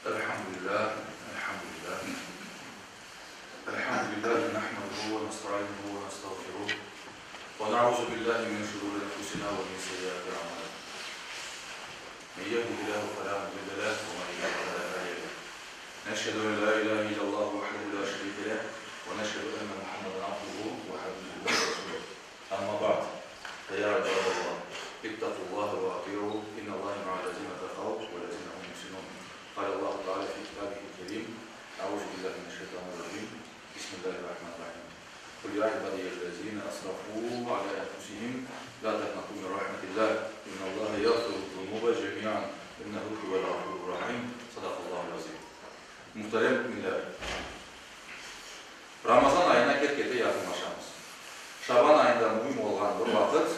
Elhamdülillah, elhamdülillah. Elhamdülillahi nahmaduhu ve nestainuhu ve nestağfiruh. Ve na'uzu billahi min şururi enfusina ve min seyyiati a'malina. Men yehdihillahu felâ mudille leh ve men yudlil felâ hâdiye leh. Neşhedü en lâ ilâhe illallahu vahdehu lâ şerîke leh ve neşhedü enne Muhammeden abduhu ve habîbuhu ve rasûluh. Amma ba'd, fe yâ ibâdallah, ittaqullâhe ve ati'û, innallâhe ma'allezîne teqav vellezîne hum muhsinûn. Kâlellâhu teâlâ fî kitâbihil kerîm, Eûzü billâhi mineşşeytânirracîm, Bismillâhirrahmânirrahîm. Kul yâ ibâdiyellezîne esrafû alâ enfusihim, lâ teqnatû min rahmetillâh, innallâhe yağfiru'z-zunûbe cemî'an, innehû huvel ğafûrur-rahîm. Sadakallâhul azîm. Muhterem müminler! Ramazan ayına ket-kete yaqınlaşamız. Şaban ayında müim olğan bir vaqıt,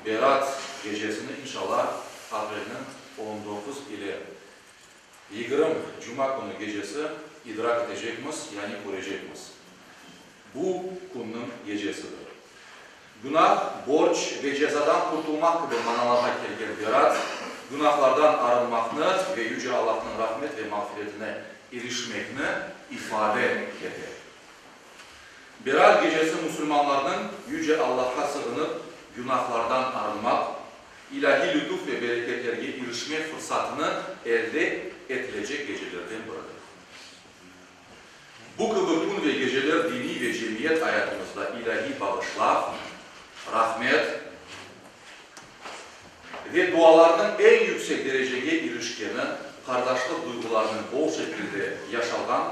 Berat gecesini inşallah aprelniñ 19 ile 20 cuma künü gecesi idrak etecekmiz, yani körecekmiz. Bu künniñ gecesidir. Günah, borc ve cezadan qurtulmaq kibi manalarğa kelgen Berat, günahlardan arınmaqnı ve Yüce Allahnıñ rahmet ve mağfiretine irişmekni ifade ete. Berat gecesi musulmanlarnıñ Yüce Allahqa sığınıp günahlardan arınmaq, ilâhiy lütuf ve bereketlerge irişmek fırsatını elde etilecek gecelerden biridir. Bu kibi kün ve geceler diniy ve cemiyet ayatımızda ilâhiy bağışlav, rahmet ve dualarnıñ eñ yüksek derecege irişkeni, qardaşlıq duyğularınıñ bol şekilde yaşalğan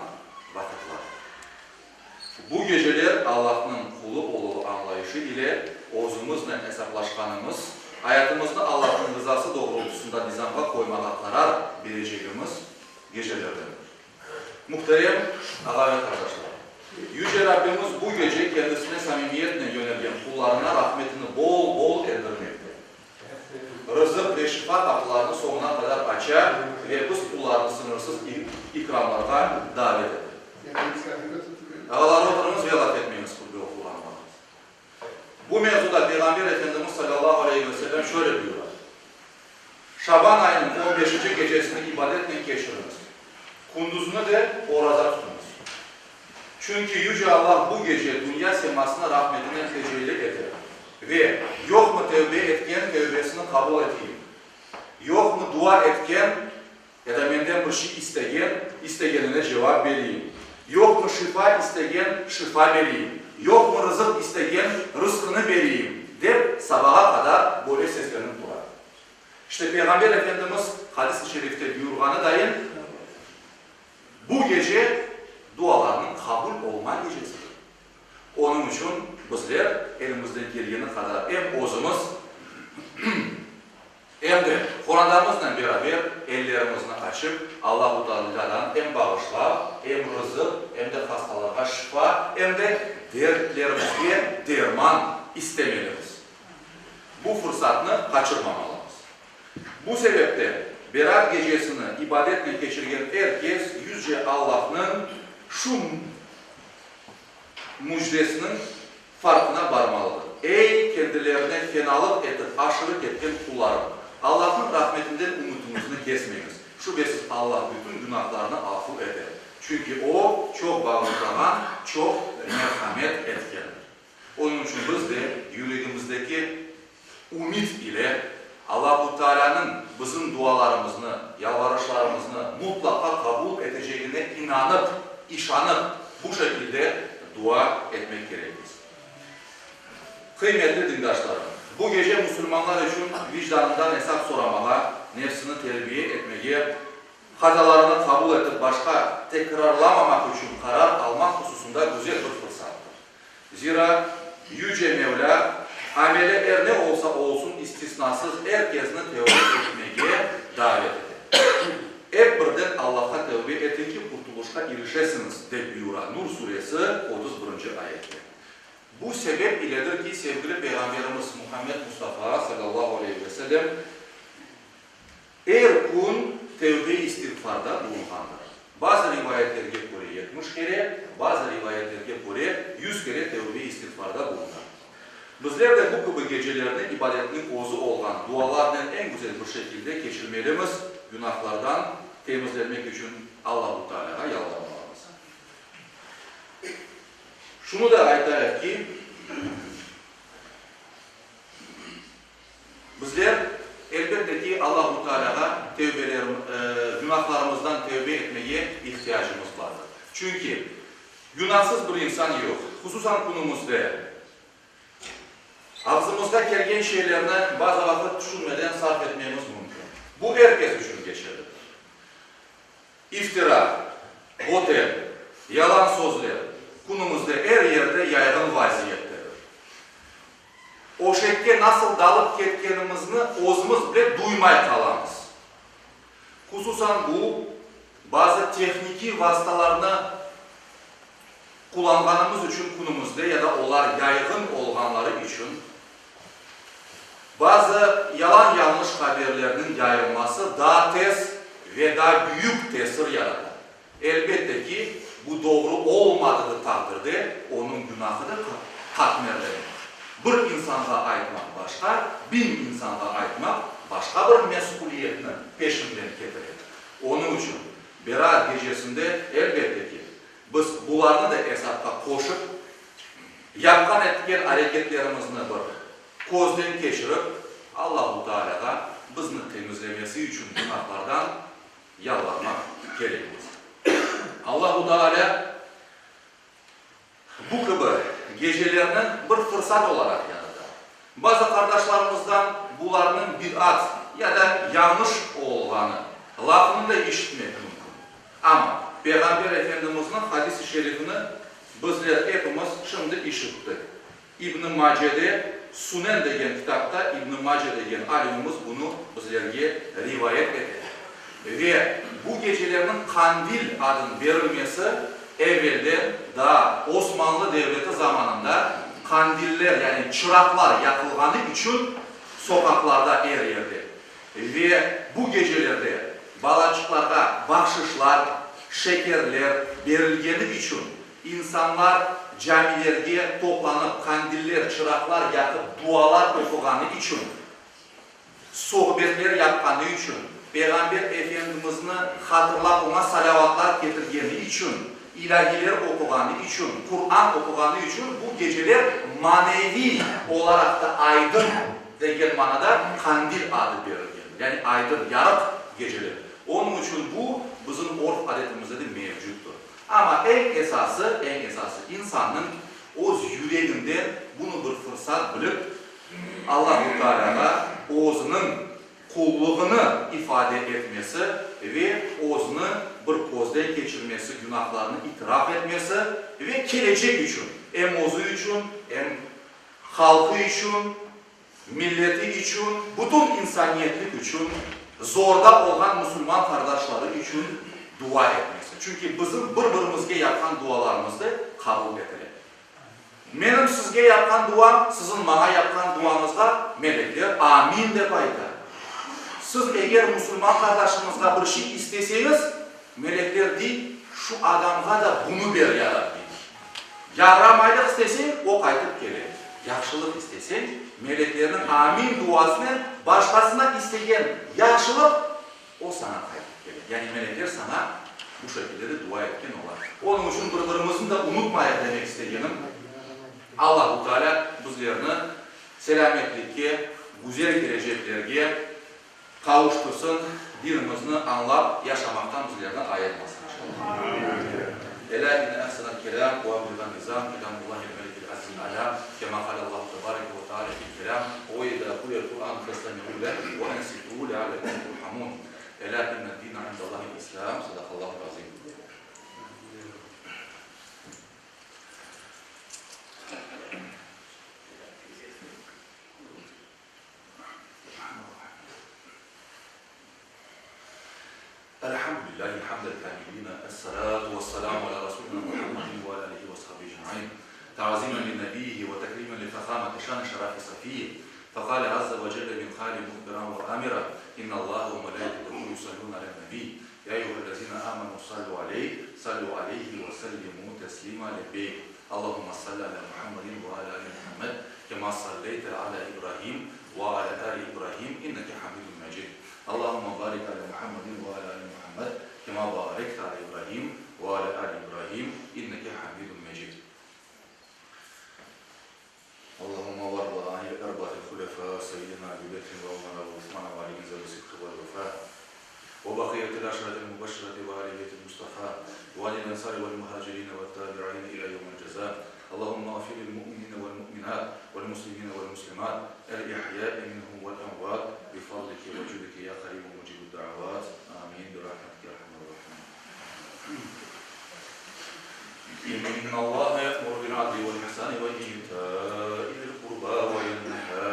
vaqıtlardır. Bu geceler Allahnıñ qulu oluvı añlayışı ile özümiznen esaplaşqanımız, ayatımıznı Allahnıñ rızası doğrultusında nizamğa qoymağa qarar berecegimiz gecelerdendir. Muhterem ağa ve qardaşlar! Yüce Rabbimiz bu gece Kendisine samimiyetnen yönelgen qullarına rahmetini bol-bol endirmekte. Rızıq ve şifa qapılarını soñuna qadar aça ve biz qullarını sıñırsız ikramlarğa davet ete. Ağalar, oturıñız ve laf etmeñiz hutbe oqulğan vaqıt. Bu mevzuda Peyğamber Efendimiz salâllahu aleyhi ve sellem şöyle buyura, Şaban ayınıñ on beşinci gecesini ibadetnen keçiriñiz, kündüzini de oraza tutuñız. Çünki Yüce Allah bu gece dünya semasını rahmetinen tecelli eter ve, Yoqmı tevbe etken, tevbesini qabul eteyim? Yoqmı dua etken, ya da menden bir şey istegen, istegenine cevap bereyim? Yoqmı şifa istegen, şifa bereyim? Yoqmı rızıq istegen, rızqını bereyim? dep sabağa qadar böyle seslenip tura. İşte, Peyğamber Efendimiz hadis-i şerifte buyurğanı dayın, bu gece dualarnıñ qabul olma gecesidir. Onıñ içün bizler elimizden kelgeni qadar em özümiz, em de qorantamıznen beraber ellerimizni açıp, Allahu Taalâdan em bağışlav, em rızıq, em de hastalarğa şifa, em de dertlerimizge derman istemelimiz. Bu fırsatnı qaçırmamalımız. Bu sebepten Berat gecesini ibadetnen keçirgen er kes Yüce Allahnıñ şu mücdesiniñ farqına barmalıdır, Ey, kendilerine fenalıq etip aşırı ketken qullarım! Allahnıñ rahmetinden ümütiñizni kesmeñiz. Şübesiz, Allah bütün günahlarnı afu eter. Çünki O, çoq bağışlağan, çoq merhamet etkendir. Onıñ içün biz de yüregimizdeki ümit ile Allahu Taalânıñ bizim dualarımıznı, yalvarışlarımıznı mutlaqa qabul etecegine inanıp, işanıp, bu şekilde dua etmek kerekmiz. Qıymetli dindaşlarım! Bu gece musulmanlar içün vicdanından esap soramağa, nefsini terbiye etmege, hatalarını qabul etip başqa tekrarlamamaq içün qarar almaq hususında güzel bir fırsattır. Zira Yüce Mevlâ, ameli er ne olsa olsun istisnasız er kesni tevbe etmege davet ete. Ep birden Allahqa tevbe etiñ ki, qurtulışqa irişesiñiz, dep buyura Nur suresi 31-nci ayette. Bu sebep iledir ki, sevgili Peyğamberimiz Muhammed Mustafa, salâllahu aleyhi ve sellem, Er kün tevbe-istiğfarda bulunğandır. Bazı rivayetlerge köre 70 kere, bazı rivayetlerge köre 100 kere tevbe-istiğfarda buluna. Bizler de bu kibi gecelerni ibadetniñ özü olğan dualarnen eñ güzel bir şekilde keçirmelimiz, günahlardan. temizlenmek içün Allahu Tealâğa yalvarmalımız. Şunı da aytayıq ki, bizler, elbette ki, Allahu Tealâğa günahlarımızdan tevbe etmege ihtiyacımız bardır. Çünki günahsız bir insan yoq, hususan künümizde. Ağzımızğa kelgen şeylerni bazı vaqıt tüşünmeden sarf etmemiz mümkün. Bu er kes içün keçerlidir. İftira, boten, yalan sözler künümizde er yerde yayğın vaziyettedir. Öşekke nasıl dalıp ketkenimizni özümiz bile duymay qalamız. Hususan bu, bazı tehnikiy vastalarnı qullanğanımız içün künümizde ya da olar yayğın olğanları içün bazı yalan-yañlış haberlerniñ yayılması daa tez ve daa büyük tesir yarata. Elbette ki, bu doğru olmadığı taqdirde onıñ günahı da qatmerlene. Bir insanğa aytmaq başqa, biñ insanğa aytmaq başqa bir mesüliyetni peşinden ketire. Onıñ içün Beraat gecesinde, elbette ki, biz bularnı da esapqa qoşıp, yapqan-etken areketlerimizni bir közden keçirip, Allahu Taalâğa bizni temizlemesi içün günahlardan yalvarmaq kerekmiz. Allahu Taalâ bu kibi gecelerni bir fırsat olaraq yarata. Bazı qardaşlarımızdan bularnıñ bid'at ya da yañlış olğanı lafını da işitmek mümkün. Amma Peyğamber Efendimizniñ hadis-i şerifini bizler epimiz şimdi işittik. İbn Macede Sunen degen kitapta İbn Mace degen alimimiz bunı bizlerge rivayet ete. Ve bu gecelerniñ Qandil adın berilmesi evvelden daa Osmanlı devleti zamanında qandiller yani çıraqlar yaqılğanı içün soqaqlarda er yerde ve bu gecelerde balaçıqlarğa bahşışlar, şekerler berilgeni içün İnsanlar camilerge toplanıp, qandiller, çıraqlar yaqıp dualar oquğanı içün, sohbetler yapqanı içün, Peyğamber Efendimizni hatırlap oña salâvatlar ketirgeni içün, ilâhiler oquğanı içün, Quran oquğanı içün bu geceler maneviy olaraq da aydın degen manada qandil adı berilgen, yani aydın, yarıq geceler. Onıñ içün bu bizim örf-adetimizde de mevcuttur. Amma eñ esası, eñ esası, insannıñ öz yüreginden bunı bir fırsat bilip, Allahu Tealâğa özüniñ qullığını ifade etmesi ve özüni bir közden keçirmesi, günahlarını itiraf etmesi ve kelecek içün, em özü içün, em halqı içün, milleti içün, bütün insaniyetlik içün, zorda olğan musulman qardaşları içün dua etmesi. Çünki bizim bir-birimizge yapqan dualarımız da qabul etile. Menim sizge yapqan duam, siziñ maña yapqan duañızğa melekler amin dep ayta. Siz eger musulman qardaşıñızğa bir şey isteseñiz, melekler dey, şu adamğa da bunı ber, ya Rabbi. Yaramaylıq isteseñ, o qaytıp kele. Yahşılıq isteseñ, meleklerniñ amin duasınen başqasına istegen yahşılıq, o saña qaytıp kele. Yani melekler saña bu şekilde de dua etken ola. Onıñ içün bir-birimizni de unutmayıq demek istegenim. Allahu Teala bizlerni selâmetlikke, güzel keleceklerge Qavuştırsın, dinimizni añlap yaşamaqtan bizlerni ayırmasın, inşallah. Elâ inne ehsenel kelâm ve ebliğen nizâm kelâmullâhil melikil azizil alâm, kemâ kâlellâhu tebareke ve teâlâ fil kelâm, ve izâ kuriyel Kur'ân festemi'û leh ve ensitû leallekum turhamûn. Elâ inne dîne indellâhil islâm. Sadakallâhul azîm. Elhamdülillahi hamdel kâmilîne, es-salâtu ves-selâmu alâ rasûlina Muhammedin ve alâ âlihi ve ashabihi ecmaîn. Ta'zîmen li nebiyyihi ve tekrîmen li fehâmeti şân-i şerefi safiyyi. Feqâle azze ve celle min qâilin muhbiran ve âmira, İnnallâhe ve melâiketehu yusallûne alen-nebî. Ya eyyühellezîne âmenû sallû aleyh, sallû aleyhi ve sellimû teslîmâ. Lebbeyk. Allahümme salli alâ Muhammedin ve alâ âli Muhammed, kemâ salleyte alâ İbrahim ve alâ âli İbrahim, inneke hamidun mecid. Allahümme barik alâ Muhammedin ve alâ âli Muhammed. وبقية العشرة المبشرة وآل بيت المصطفى وعن الأنصار والمهاجرين والتابعين إلى يوم الجزاء اللهم اغفر للمؤمنين والمؤمنات والمسلمين والمسلمات الأحياء منهم والأموات بفضلك وجودك يا قريب مجيب الدعوات آمين برحمتك يا أرحم الراحمين إن الله يأمر بالعدل والإحسان وإيتاء ذي القربى وينهى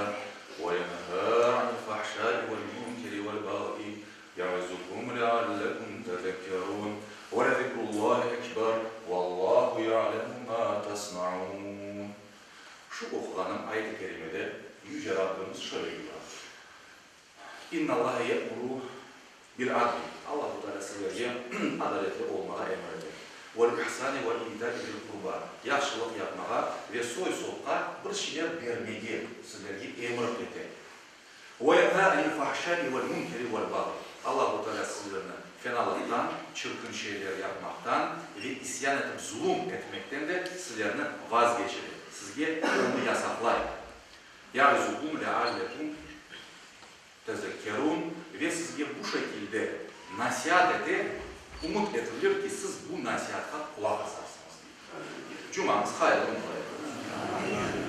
وينهى عن الفحشاء والمنكر والبغي يعظكم لعلكم تذكرون ولذكر الله أكبر والله يعلم ما تصنعون Şu oquğanım ayet-i kerimede Yüce Rabbimiz şöyle buyura, İnnallaha ye'muru bil-adli, Allahu Teala sizlerge adaletli olmağa emir ete, vel-ihsani ve ita'i zil-qurba, yahşılıq yapmağa ve soy-sopqa bir şeyler bermege sizlerge emir ete, ve yenha anil-fahşa'i vel-münkeri vel-bagyi, Allahu Teala sizlerni fenalıqtan, çirkin şeyler yapmaqtan ve isyan etip zulum etmekten de sizlerni vazgeçire, sizge onı yasaqlay. Ya'izukum leallekum tezekkerun, ve sizge bu şekilde nasiat ete, ümüt etilir ki, siz bu nasiatqa qulaq asarsıñız, dey. Cumañız hayırlı mübarek olsun.